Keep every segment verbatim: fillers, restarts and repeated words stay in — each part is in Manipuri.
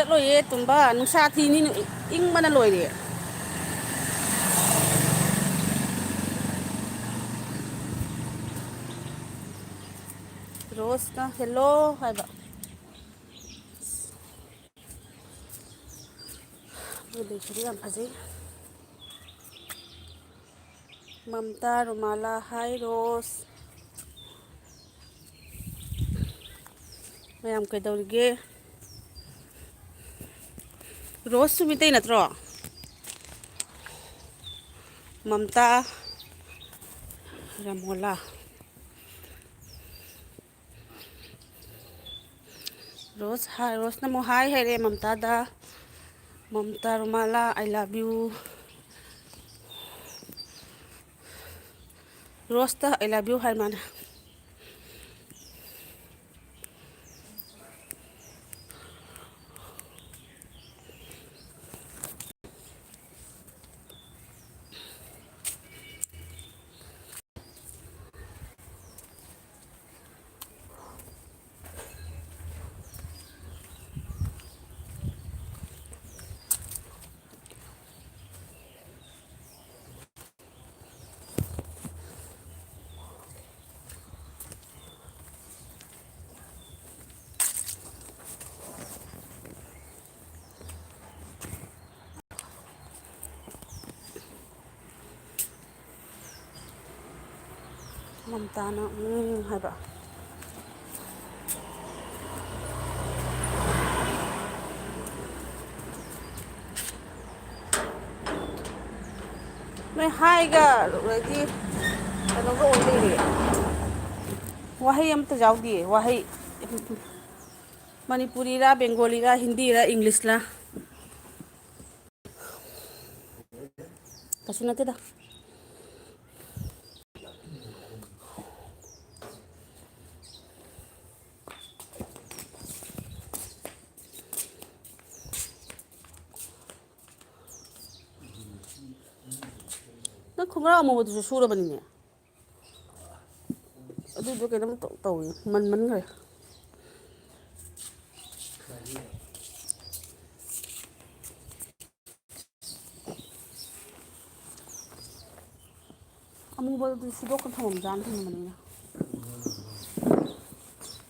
ꯆꯠꯂꯣꯏꯌꯦ ꯇꯨꯝꯕ, ꯅꯨꯡꯁꯥ ꯊꯤꯅꯤ, ꯏꯪꯕꯅ ꯂꯣꯏꯔꯦ꯫ ꯔꯣꯁꯅ "ꯍꯦꯜꯂꯣ" ꯍꯥꯏꯕ꯫ ꯃꯣꯏ ꯂꯩꯁꯤꯗꯤ ꯌꯥꯝ ꯐꯖꯩ꯫ ꯃꯝꯇꯥ, ꯔꯨꯃꯥꯂꯥ, ꯍꯥꯏ ꯔꯣꯁ꯫ ꯃꯌꯥꯝ ꯀꯩꯗꯧꯔꯤꯒꯦ? ꯔꯣꯁꯁꯨ ꯃꯤꯇꯩ ꯅꯠꯇ꯭ꯔꯣ? ꯃꯝꯇꯥ, ꯔꯃꯣꯂꯥ꯫ ꯔꯣꯁ ꯍꯥꯏ, ꯔꯣꯁꯅ ꯑꯃꯨꯛ ꯍꯥꯏ ꯍꯥꯏꯔꯦ ꯃꯝꯇꯥꯗ꯫ Mamta, ꯔꯨꯃꯥꯂꯥ, "I love you"꯫ Roast "I love you" ꯍꯥꯏ ꯃꯥꯅ꯫ ꯃꯝꯇꯥꯅ "ꯎꯝ" ꯍꯥꯏꯕ꯫ ꯅꯣꯏ ꯍꯥꯏꯒ ꯑꯗꯒꯤ ꯀꯩꯅꯣꯒ ꯑꯣꯏ ꯂꯩꯔꯦ꯫ ꯋꯥꯍꯩ ꯑꯃꯠꯇ ꯌꯥꯎꯗꯦ꯫ ꯋꯥꯍꯩ ꯃꯅꯤꯄꯨꯔꯤꯔꯥ, ꯕꯦꯡꯒꯣꯂꯤꯔꯥ, ꯍꯤꯟꯗꯤꯔꯥ, ꯏꯪꯂꯤꯁꯂꯥ? ꯀꯩꯁꯨ ꯅꯠꯇꯦꯗ꯫ ꯅꯪ ꯈꯣꯡꯒ꯭ꯔꯥꯎ ꯑꯃꯨꯕꯗꯨꯁꯨ ꯁꯨꯔꯕꯅꯤꯅꯦ꯫ ꯑꯗꯨꯗꯣ ꯀꯩꯅꯣꯝ ꯇꯧ-, ꯇꯧꯏ, ꯃꯟꯃꯟꯈ꯭ꯔꯦ꯫ ꯎꯕꯗꯨ ꯁꯤꯗꯣꯛꯀ ꯊꯝꯃꯝꯖꯥꯠꯅꯤ ꯊꯝꯃꯝꯕꯅꯤꯅ꯫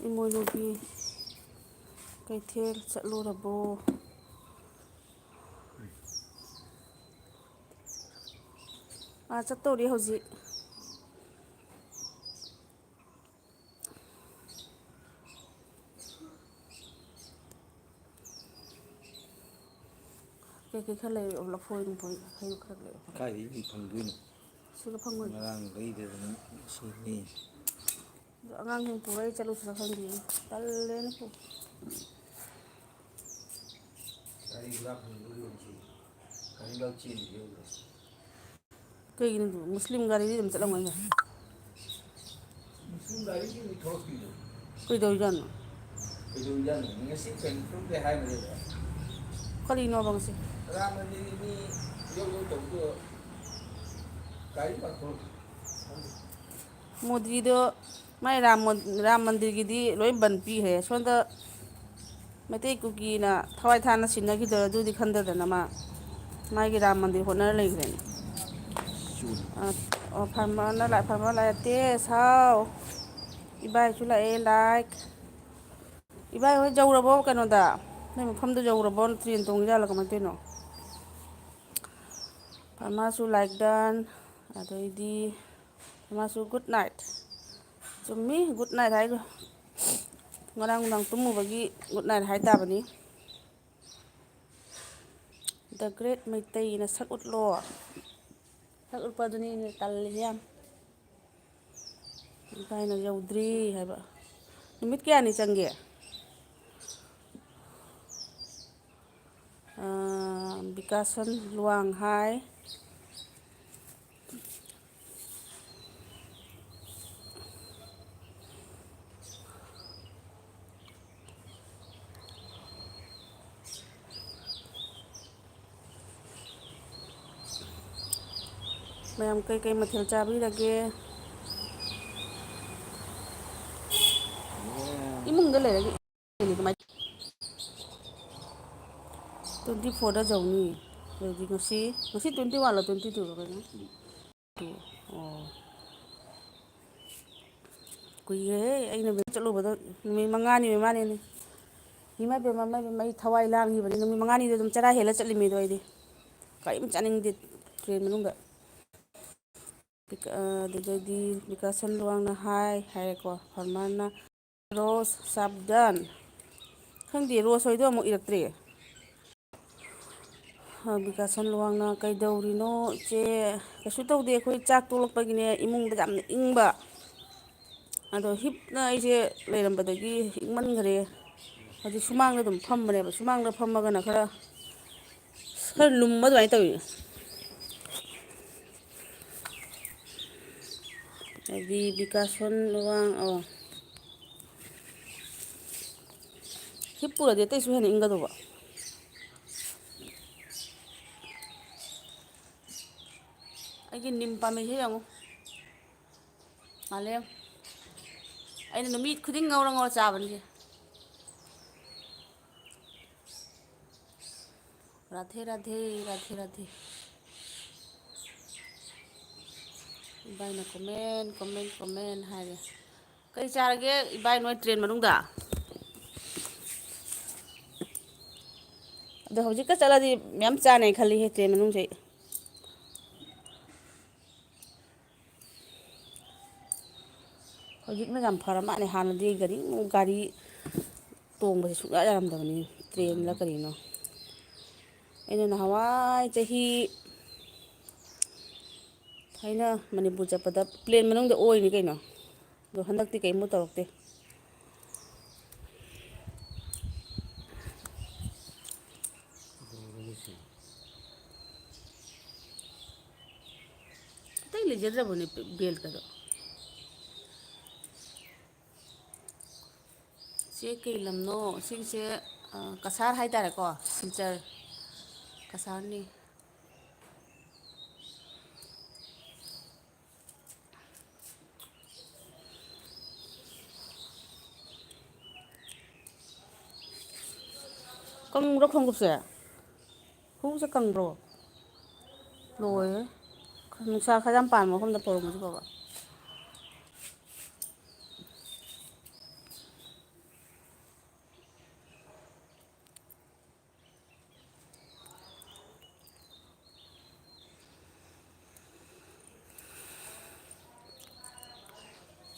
ꯏꯃꯣꯏꯅꯨꯒꯤ ꯀꯩꯊꯦꯜ ꯆꯠꯂꯨꯔꯕꯣ? ꯑꯥ, ꯆꯠꯇꯧꯔꯤ ꯍꯧꯖꯤꯛ꯫ ꯀꯩꯀꯩ ꯈꯔ ꯂꯩꯔꯛꯑꯣ, ꯂꯐꯣꯏ ꯅꯨꯡꯐꯣꯏ ꯍꯩ ꯈꯔ ꯂꯩꯔꯛꯑꯣ꯫ ꯀꯥꯏꯗꯒꯤ ꯐꯪꯗꯣꯏꯅꯣ? ꯁꯤꯒ ꯐꯪꯉꯣꯏ꯫ ꯉꯔꯥꯡ ꯂꯩꯗꯗꯅ ꯁꯤꯅꯤ꯫ ꯑꯗꯣ ꯑꯉꯥꯡꯁꯤꯡ ꯄꯨꯔ ꯑꯩ ꯆꯠꯂꯨꯁꯤꯔ ꯈꯪꯗꯦ꯫ ꯇꯜꯂꯦꯅ ꯄꯨ-, ꯒꯥꯔꯤ ꯒꯨꯔꯥ ꯐꯪꯗꯣꯏ ꯌꯣꯟꯁꯤ꯫ ꯒꯥꯔꯤ ꯂꯧ ꯆꯦꯟꯕꯤꯁꯦ ꯎꯗ꯭ꯔꯣ? ꯀꯩꯒꯤꯅꯣ ꯑꯗꯨ? ꯃꯨꯁꯂꯤꯝ ꯒꯥꯔꯤꯗꯤ ꯑꯗꯨꯝ ꯆꯠꯂꯝꯒꯅꯤ꯫ ꯃꯨꯁꯂꯤꯝ ꯒꯥꯔꯤꯁꯤꯡꯗꯤ ꯊꯣꯛꯂꯛꯇꯦꯗꯣ꯫ ꯀꯩꯗꯧꯔꯤꯖꯥꯠꯅꯣ? ꯀꯩꯗꯧꯔꯤꯖꯥꯠꯅꯣ? ꯉꯁꯤ ꯀꯩꯅꯣ ꯊꯣꯛꯂꯛꯇꯦ ꯍꯥꯏꯕꯅꯦꯕ꯫ ꯀꯔꯤꯅꯣꯕ ꯉꯁꯤ? ꯔꯥꯝ ꯃꯟꯗꯤꯔꯒꯤ ꯃꯤ ꯌꯧ ꯌꯧ ꯇꯧꯕꯗꯣ ꯒꯥꯔꯤ ꯄꯥꯛ ꯊꯣꯛꯂꯛꯇꯦ꯫ ꯃꯣꯗꯤꯗꯣ ꯃꯥꯏ ꯔꯥꯝ ꯃꯟ-, ꯔꯥꯝ ꯃꯟꯗꯤꯔꯒꯤꯗꯤ ꯂꯣꯏ ꯕꯟ ꯄꯤꯈ꯭ꯔꯦ꯫ ꯁꯣꯝꯗ ꯃꯩꯇꯩ ꯀꯨꯀꯤꯅ ꯊꯋꯥꯏ ꯊꯥꯅ ꯁꯤꯟꯅꯈꯤꯗꯣꯏꯔ ꯑꯗꯨꯗꯤ ꯈꯟꯗꯗꯅ ꯃꯥ ꯃꯥꯒꯤ ꯔꯥꯝ ꯃꯟꯗꯤꯔ ꯍꯣꯠꯅꯔ ꯂꯩꯈ꯭ꯔꯦꯅꯦ꯫ ꯑ, ꯑꯣ, ꯐꯥꯔꯃꯔꯅ ꯂꯥꯛꯑꯦ, ꯐꯥꯔꯃꯔ ꯂꯥꯛꯑꯦ꯫ ꯇꯦꯁ ꯍꯥꯎ꯫ ꯏꯕꯥꯏꯁꯨ ꯂꯥꯛꯑꯦ, ꯂꯥꯏꯛ꯫ ꯏꯕꯥꯏ ꯍꯣꯏ ꯌꯧꯔꯕꯣ ꯀꯩꯅꯣꯗ? ꯅꯣꯏ ꯃꯐꯝꯗꯣ ꯌꯧꯔꯕꯣ? ꯇ꯭ꯔꯦꯟ ꯇꯣꯡꯉꯤꯖꯥꯠꯂꯣ ꯀꯃꯥꯏꯅ ꯇꯧꯔꯤꯅꯣ? ꯐꯥꯔꯃꯔꯁꯨ ꯂꯥꯏꯛ ꯗꯟ꯫ ꯑꯗꯩꯗꯤ ꯃꯥꯁꯨ ꯒꯨꯗ ꯅꯥꯏꯠ꯫ ꯆꯨꯝꯃꯤ, ꯒꯨꯗ ꯅꯥꯏꯠ ꯍꯥꯏꯗꯣ꯫ ꯉꯔꯥꯡ ꯅꯨꯡꯗꯥꯡ ꯇꯨꯝꯃꯨꯕꯒꯤ ꯒꯨꯗ ꯅꯥꯏꯠ ꯍꯥꯏ ꯇꯥꯕꯅꯤ꯫ The Great ꯃꯩꯇꯩꯅ ꯁꯛ ꯎꯠꯂꯣ꯫ ꯁꯛ ꯎꯠꯄꯗꯨꯅꯤ ꯑꯩꯅ ꯇꯜꯂꯤꯁꯦ ꯌꯥꯝ꯫ ꯏꯕꯥꯏꯅ ꯌꯧꯗ꯭ꯔꯤ ꯍꯥꯏꯕ꯫ ꯅꯨꯃꯤꯠ ꯀꯌꯥꯅꯤ ꯆꯪꯒꯦ? ꯑꯥ, ꯕꯤꯀꯥꯁꯟ ꯂꯨꯋꯥꯡ ꯍꯥꯏ꯫ ꯃꯌꯥꯝ ꯀꯩꯀꯩ ꯃꯊꯦꯜ ꯆꯥꯕꯤꯔꯒꯦ? ꯏꯃꯨꯡꯗ ꯂꯩꯔꯒ ꯀꯃꯥꯏ-, twenty fourꯗ ꯌꯧꯅꯤ꯫ ꯑꯗꯨꯗꯤ ꯉꯁꯤ, ꯉꯁꯤ twenty oneꯂꯣ, twenty twoꯔꯣ ꯀꯩꯅꯣ? Two꯫ ꯑꯣ꯫ ꯀꯨꯏꯔꯦꯍꯦ, ꯑꯩꯅ ꯆꯠꯂꯨꯕꯗꯣ ꯅꯨꯃꯤꯠ ꯃꯉꯥꯅꯤ ꯑꯣꯏ ꯃꯥꯜꯂꯦꯅꯦ꯫ ꯏꯃꯥ ꯏꯕꯦꯝꯃ, ꯏꯃꯥ ꯏꯕꯦꯝꯃ, ꯑꯩ ꯊꯋꯥꯏ ꯂꯥꯡꯈꯤꯕꯅꯤ꯫ ꯅꯨꯃꯤꯠ ꯃꯉꯥꯅꯤꯗꯣ ꯑꯗꯨꯝ ꯆꯔꯥ ꯍꯦꯜꯂ ꯆꯠꯂꯤꯃꯤꯗꯣ ꯑꯩꯗꯤ꯫ ꯀꯔꯤꯝ ꯆꯥꯅꯤꯡꯗꯦ ꯇ꯭ꯔꯦꯟ ꯃꯅꯨꯡꯗ꯫ ꯕꯤꯀ-, ꯑ, ꯑꯗꯨꯗꯩꯗꯤ ꯕꯤꯀꯥꯁꯟ ꯂꯨꯋꯥꯡꯅ ꯍꯥꯏ ꯍꯥꯏꯔꯦꯀꯣ, ꯐꯔꯃꯥꯟꯅ ꯔꯣꯁ ꯁꯥꯕꯗꯥꯟ꯫ ꯈꯪꯗꯦ, ꯔꯣꯁ ꯍꯣꯏꯗꯣ ꯑꯃꯨꯛ ꯏꯔꯛꯇ꯭ꯔꯦ꯫ ꯕꯤꯀꯥꯁꯟ ꯂꯨꯋꯥꯡꯅ, "ꯀꯩꯗꯧꯔꯤꯅꯣ ꯏꯆꯦ?" "ꯀꯩꯁꯨ ꯇꯧꯗꯦ, ꯑꯩꯈꯣꯏ ꯆꯥꯛ ꯇꯣꯛꯂꯛꯄꯒꯤꯅꯦ, ꯏꯃꯨꯡꯗ ꯌꯥꯝꯅ ꯏꯪꯕ꯫ ꯑꯗꯣ ꯍꯤꯞꯅ ꯑꯩꯁꯦ ꯂꯩꯔꯝꯕꯗꯒꯤ ꯏꯪꯃꯟꯈ꯭ꯔꯦ꯫ ꯍꯧꯖꯤꯛ ꯁꯨꯃꯥꯡꯗ ꯑꯗꯨꯝ ꯐꯝꯕꯅꯦꯕ, ꯁꯨꯃꯥꯡꯗ ꯐꯝꯃꯒꯅ ꯈꯔ, ꯈꯔ ꯂꯨꯝꯕ ꯑꯗꯨꯃꯥꯏꯅ ꯇꯧꯏ꯫" ꯍꯥꯏꯗꯤ ꯕꯤꯀꯥꯁꯟ ꯂꯨꯋꯥꯡ, ꯑꯣ꯫ ꯍꯤꯞꯄꯨꯔꯗꯤ ꯑꯇꯩꯁꯨ ꯍꯦꯟꯅ ꯏꯪꯒꯗꯧꯕ꯫ ꯑꯩꯒꯤ ꯅꯤꯝ ꯄꯥꯝꯕꯤꯁꯦ ꯌꯦꯡꯉꯨ꯫ ꯃꯥꯂꯦꯝ꯫ ꯑꯩꯅ ꯅꯨꯃꯤꯠ ꯈꯨꯗꯤꯡ ꯉꯧꯔ ꯉꯧꯔ ꯆꯥꯕꯅꯤ꯫ Radhe, Radhe, Radhe, Radhe. ꯏꯕꯥꯏꯅ comment, comment, comment ꯍꯥꯏꯔꯦ꯫ ꯀꯔꯤ ꯆꯥꯔꯒꯦ ꯏꯕꯥꯏ ꯅꯣꯏ ꯇ꯭ꯔꯦꯟ ꯃꯅꯨꯡꯗ? ꯑꯗꯣ ꯍꯧꯖꯤꯛꯀ ꯆꯠꯂꯗꯤ ꯃꯌꯥꯝ ꯆꯥꯅꯦ ꯈꯜꯂꯤꯍꯦ ꯇ꯭ꯔꯦꯟ ꯃꯅꯨꯡꯁꯦ꯫ ꯍꯧꯖꯤꯛꯅ ꯌꯥꯝ ꯐꯔ ꯃꯥꯜꯂꯦ꯫ ꯍꯥꯟꯅꯗꯤ ꯒꯥꯔꯤ, ꯒꯥꯔꯤ ꯇꯣꯡꯕꯁꯦ ꯁꯨꯡꯌꯥ ꯌꯥꯔꯝꯗꯕꯅꯤ, ꯇ꯭ꯔꯦꯟꯂ ꯀꯔꯤꯅꯣ꯫ ꯑꯩꯅ ꯅꯍꯥꯟꯋꯥꯏ ꯆꯍꯤ, ꯊꯥꯏꯅ ꯃꯅꯤꯄꯨꯔ ꯆꯠꯄꯗ ꯄ꯭ꯂꯦꯟ ꯃꯅꯨꯡꯗ ꯑꯣꯏꯅꯤ ꯀꯩꯅꯣ꯫ ꯑꯗꯣ ꯍꯟꯗꯛꯇꯤ ꯀꯩꯝꯕꯨ ꯇꯧꯔꯛꯇꯦ꯫ ꯑꯇꯩ ꯂꯩꯖꯗ꯭ꯔꯕꯅꯦ ꯕꯦꯜꯀꯗꯣ꯫ ꯁꯤ ꯀꯩ ꯂꯝꯅꯣ? ꯁꯤꯒꯤꯁꯦ, ꯑ, ꯀꯁꯥꯔ ꯍꯥꯏꯇꯥꯔꯦꯀꯣ, ꯁꯤꯜꯆꯔ ꯀꯁꯥꯔꯅꯤ꯫ ꯀꯪꯕ꯭ꯔꯣ ꯈꯣꯡꯎꯞꯁꯦ? ꯈꯣꯡꯎꯞꯁꯦ ꯀꯪꯕ꯭ꯔꯣ? ꯂꯣꯏꯔꯦ꯫ ꯅꯨꯡꯁꯥ ꯈꯔ ꯌꯥꯝ ꯄꯥꯟꯕ ꯃꯐꯝꯗ ꯐꯧꯔꯝꯕꯁꯨ ꯐꯕ꯫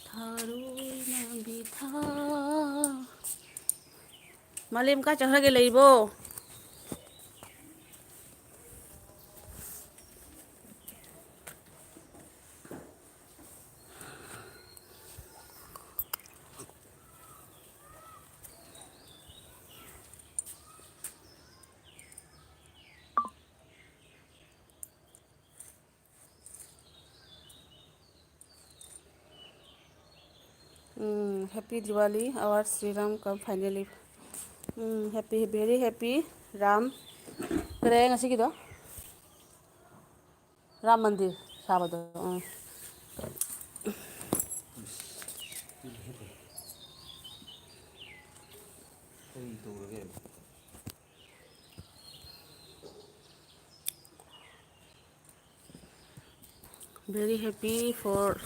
ꯊꯔꯣꯏ ꯃꯥꯟꯕꯤ ꯊꯥ-, ꯃꯥꯂꯦꯝ ꯀꯥꯏ ꯆꯠꯈ꯭ꯔꯒꯦ ꯂꯩꯔꯤꯕꯣ? ꯎꯝ, Happy Diwali, our Sri Ram come finally. Um, happy, very happy, Ram. ꯀꯔꯤ ꯉꯁꯤꯒꯤꯗꯣ? ꯔꯥꯝ ꯃꯟꯗꯤꯔ ꯁꯥꯕꯗꯣ꯫ ꯎꯝ꯫ ꯀꯔꯤ ꯇꯧꯔꯒꯦ? Very happy for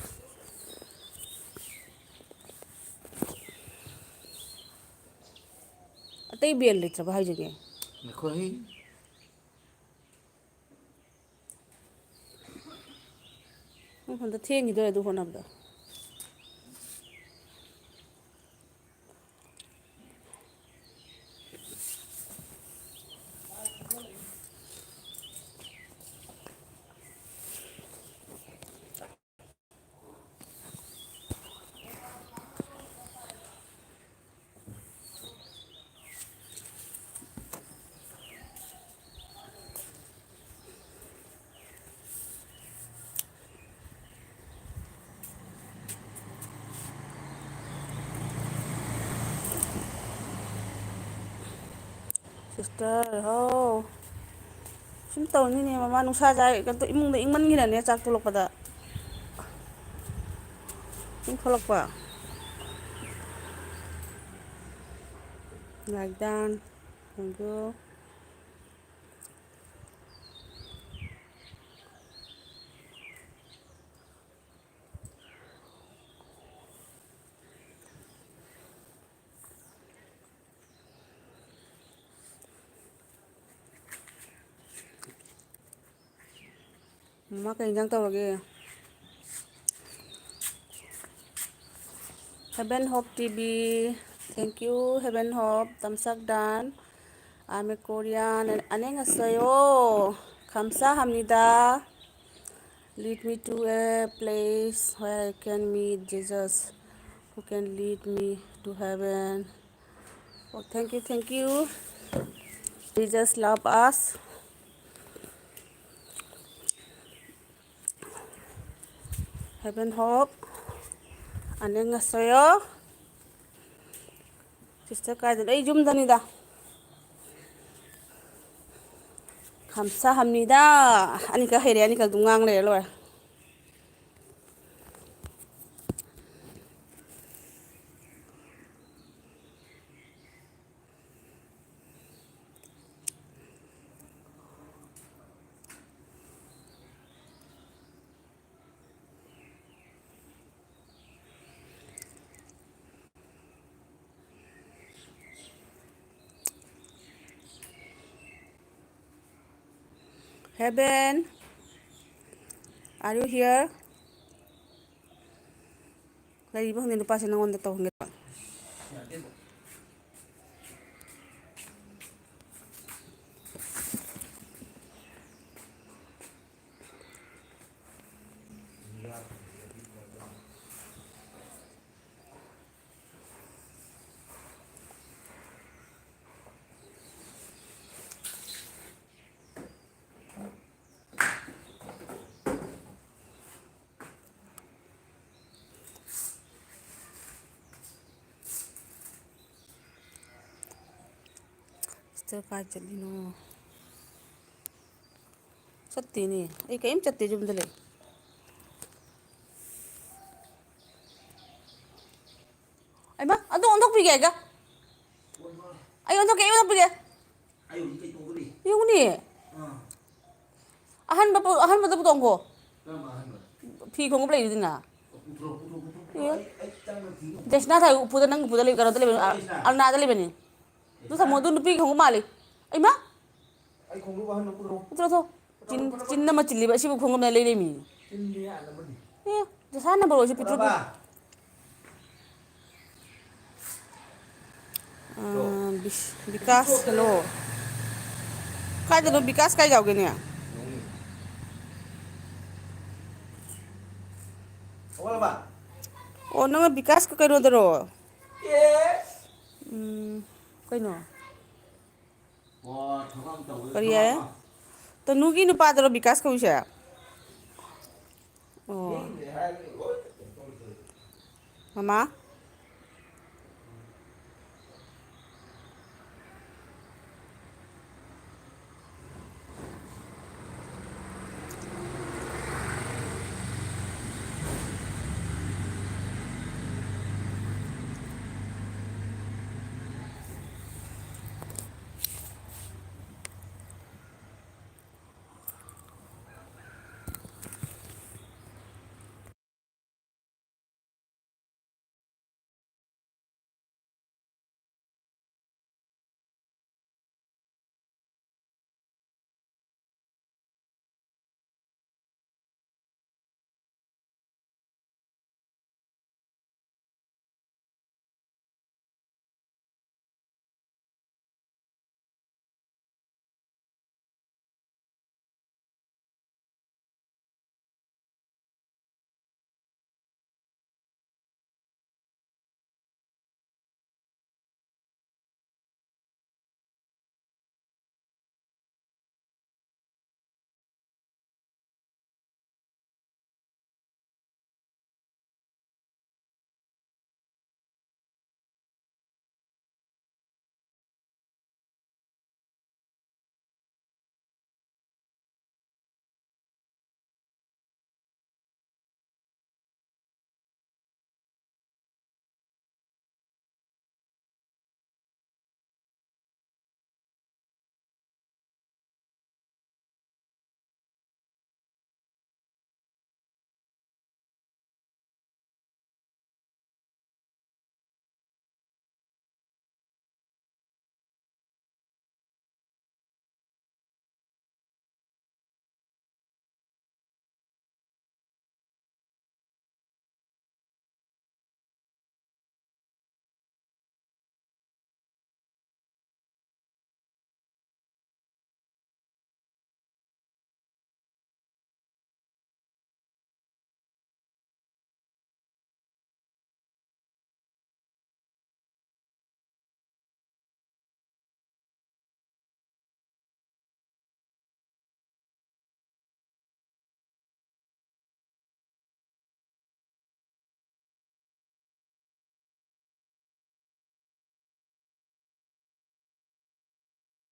ꯑꯇꯩ ꯕꯦꯜ ꯂꯩꯇ꯭ꯔꯕ ꯍꯥꯏꯁꯤꯅꯦ? ꯉꯥꯏꯈꯣꯍꯦ꯫ ꯅꯪ ꯍꯟꯗꯛ ꯊꯦꯡꯈꯤꯗꯣꯔꯦ ꯑꯗꯨ ꯍꯣꯠꯅꯕꯗ꯫ Sister, ꯍꯥꯎ꯫ ꯁꯨꯝ ꯇꯧꯅꯤꯅꯦ, ꯃꯃꯥ ꯅꯨꯡꯁꯥ ꯁꯥꯏ, ꯀꯩꯅꯣ ꯇꯧ-, ꯏꯃꯨꯡꯗ ꯏꯪꯃꯟꯈꯤꯗꯅꯦ ꯆꯥꯛ ꯇꯣꯛꯂꯛꯄꯗ꯫ ꯁꯨꯝ ꯊꯣꯛꯂꯛꯄ꯫ Like that. Thank you. ꯃꯃꯥ, ꯀꯩ ꯏꯟꯖꯥꯡ ꯇꯧꯔꯒꯦ? Heaven Hope T V, thank you, Heaven Hope, thumbs up done. I'm a Korean. And 안녕하세요. 감사합니다. Lead me to a place where I can meet Jesus, who can lead me to heaven. Oh, thank you, thank you. Jesus love us. Heaven Hope. 안녕하세요. Sister ꯀꯥꯏꯗꯅꯣ? ꯑꯩ ꯌꯨꯝꯗꯅꯤꯗ꯫ 감사합니다. ꯑꯅꯤꯈꯛ ꯍꯩꯔꯦ, ꯑꯅꯤꯈꯛ ꯑꯗꯨꯝ ꯉꯥꯡ ꯂꯩꯔ ꯂꯣꯏꯔꯦ꯫ Heaven, are you here? ꯂꯩꯔꯤꯕ ꯈꯪꯗꯦ, ꯅꯨꯄꯥꯁꯦ ꯅꯪꯉꯣꯟꯗ ꯇꯧꯍꯟꯒꯦ ꯇꯧꯕ꯫ Sister ꯀꯥꯏ ꯆꯠꯂꯤꯅꯣ? ꯆꯠꯇꯦꯅꯦ꯫ ꯑꯩ ꯀꯔꯤꯝ ꯆꯠꯇꯦ, ꯌꯨꯝꯗ ꯂꯩ꯫ ꯑꯩꯃ, ꯑꯗꯨ ꯑꯣꯟꯊꯣꯛꯄꯤꯒꯦ ꯍꯥꯏꯒ꯫ ꯑꯩ ꯑꯣꯟꯊꯣꯛꯀꯦ, ꯑꯩ ꯑꯣꯟꯊꯣꯛꯄꯤꯒꯦ꯫ ꯌꯦꯡꯉꯨꯅꯦ꯫ ꯑꯍꯟꯕ ꯄꯨ-, ꯑꯍꯟꯕꯗ ꯄꯨꯊꯣꯛꯈꯣ꯫ ꯐꯤ ꯈꯣꯡꯎꯞ ꯂꯩꯔꯤꯗꯨꯅ꯫ ꯗꯦꯁꯅꯥ ꯊꯥꯏ ꯎꯄꯨꯗ, ꯅꯪ ꯎꯄꯨꯗ ꯂꯩ, ꯀꯩꯅꯣꯗ ꯂꯩꯕꯅꯤ, ꯑ-, ꯑꯜꯅꯥꯗ ꯂꯩꯕꯅꯤ꯫ ꯑꯗꯨ ꯊꯝꯃꯣ, ꯑꯗꯨ ꯅꯨꯄꯤꯒꯤ ꯈꯣꯡꯎꯞ ꯃꯥꯜꯂꯤ꯫ ꯑꯩꯃ! ꯄꯨꯊꯣꯔꯛꯑꯣ꯫ ꯆꯤꯟ, ꯆꯤꯟ ꯑꯃ ꯆꯤꯜꯂꯤꯕ ꯑꯁꯤꯕꯨ ꯈꯣꯡꯒꯝꯅ ꯂꯩꯔꯦꯃꯤ꯫ ꯆꯤꯟꯗꯤ ꯌꯥꯅꯕꯅꯤ꯫ ꯑꯦ, ꯖꯁꯥꯟ ꯅꯝꯕꯔ ꯑꯣꯏꯁꯦ ꯄꯤꯇ꯭ꯔꯨ ꯄꯤ-, ꯇꯥꯕ? ꯑꯥ, ꯕꯤꯁ-, ꯕꯤꯀꯥꯁ, ꯍꯜꯂꯣ꯫ ꯀꯥꯏꯗꯅꯣ ꯕꯤꯀꯥꯁ ꯀꯥꯏ ꯌꯥꯎꯒꯦꯅꯦ? ꯍꯧꯒꯠꯂꯕ? ꯑꯣ, ꯅꯪꯅ ꯕꯤꯀꯥꯁꯀ ꯀꯩꯅꯣꯗꯔꯣ? ꯑꯦ! ꯎꯝ, ꯀꯩꯅꯣ? ꯀꯔꯤ ꯍꯥꯏ? ꯇꯅꯨꯒꯤ ꯅꯨꯄꯥꯗꯨꯔꯣ ꯕꯤꯀꯥꯁ ꯀꯧꯏꯁꯦ? ꯑꯣ꯫ ꯃꯃꯥ?